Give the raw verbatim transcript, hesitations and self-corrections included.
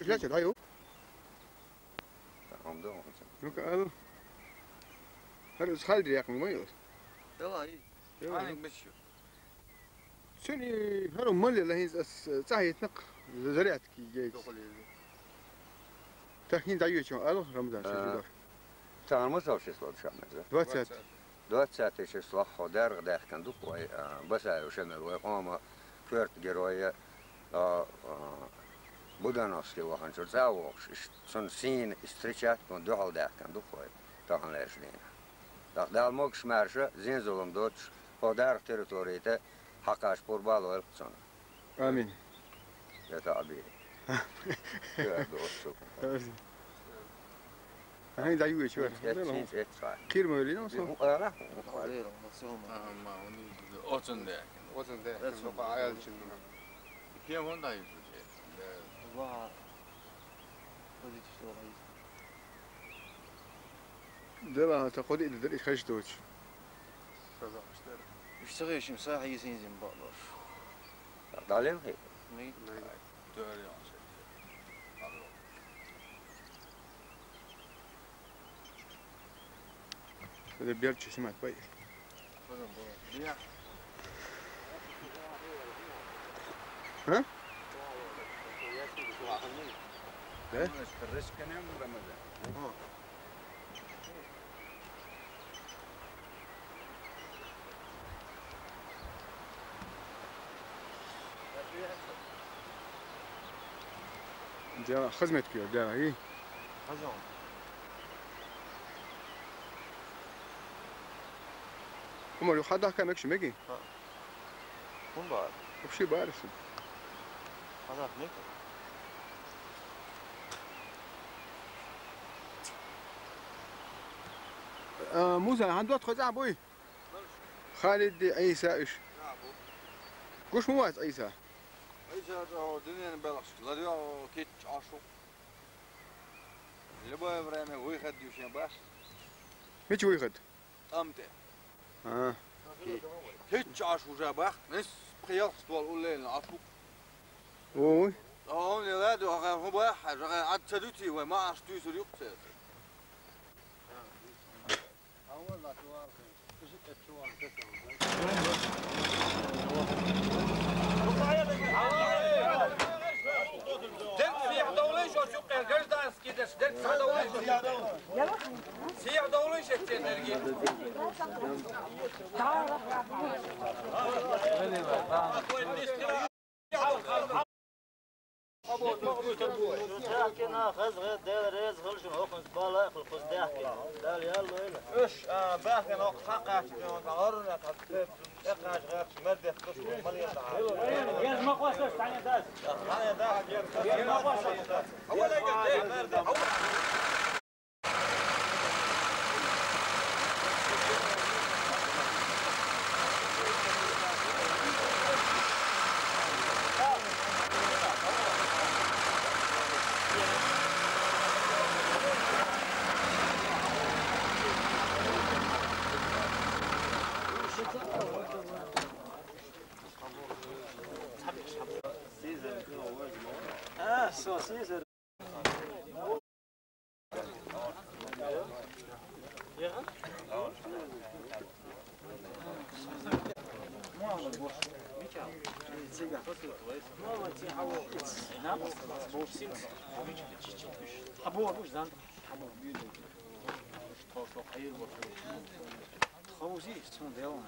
Шаьча дӀаю. Амда хӀунца. Ну-ка, ала. ХӀара из хала диряхна ма ю. Давай. Давай. Ханиг мис ю. Цуьнан хӀара мале ла хӀинца ас цӀа хӀиттина-кх зарядки яйца. Дохале. Таххин дӀайоьчу ала Рамзан ши А. жудар. Царна ма сов ши слот ша меза. Двадцать. Двадцатый число хьо дарга даьхкина ду вай, а, Басаев Шамил, вай къома коьрта герой, а, а, Будановский ваханчуьра цӀа а вохуш, иш-, цунна сийна иш встречать ван дуьхьал даьхкина ду вай, тахана лаьрша дийна. ТӀаккха Дала могуш-маьрша, зен-зулам доцуш, хьо дарга территори тӀе хьакхача пурба а лойла цунна. Амин. Я таъбир. Амин. Ахьа дӀаюечу. Эццахь, эццахь. Кхийра ма веллий, ну, со? Ара? Ара, ма со ма. Ага, ма, уни. Оцун де. Оцун де. Оцун де. Кен вон да юзу де. Ва. Позитив слова. Дела, та кхо де дер, и хаш доч. Саза хаш дер. Уьш ца хешим, са хьийзин зин бакъдош. Далем хи? Ми? Ми. Тори он се. Хада берча снимать бай. А? Да? Ага. Дела, хазмет кио, дела, и. Хазон. Умар, ю хадах ка мекши меги? Ха. Хун бар. Вообще бар су. Хадах меги? А, Муса, хьан дот хоза буй? Халид ди Ӏийса уьш. Гуш ма вац Ӏийса? Ӏийса чӀогӀа дуьненан белхашка ладоьгӀу кечча Ӏаш ву. Любое время выход ю шен бац. Мича выход? ТӀам тӀе. А. Кечча Ӏаш ву ша бац, нис пхи ялх ствол уллеллина Ӏаш ву. Ой. ТӀом ила ду хьан хӀун бац, хьажа хьан Ӏад ца дуьтий вай, ма Ӏаш туьйсур юкъ церан. Дерг сехьа довлий шо, сукъе гражданский деш, дерг схьа довлий шо. Сехьа довлий шо, цен дерги. Шу даьхкина, хаза гӀе, Дела реза хуьлда шуна, хӀокхунца бала а хуьлу, кхуза даьхкина. Дала ял лойла. Уьш, а, баьхкина хӀокху схьакхаьчча, тӀе вон тӀе гӀорра, тӀе кхача гӀерташ, мердех кхуьш, мале тахьа. Герз ма къоасташ, цхьаьна дац. Цхьаьна дац, герз. Герз ма къоасташ. А, со, Сизер. Хабор уж дан. Хабор бийду. Тхо со хайр бо. Тхо узи, сон дело.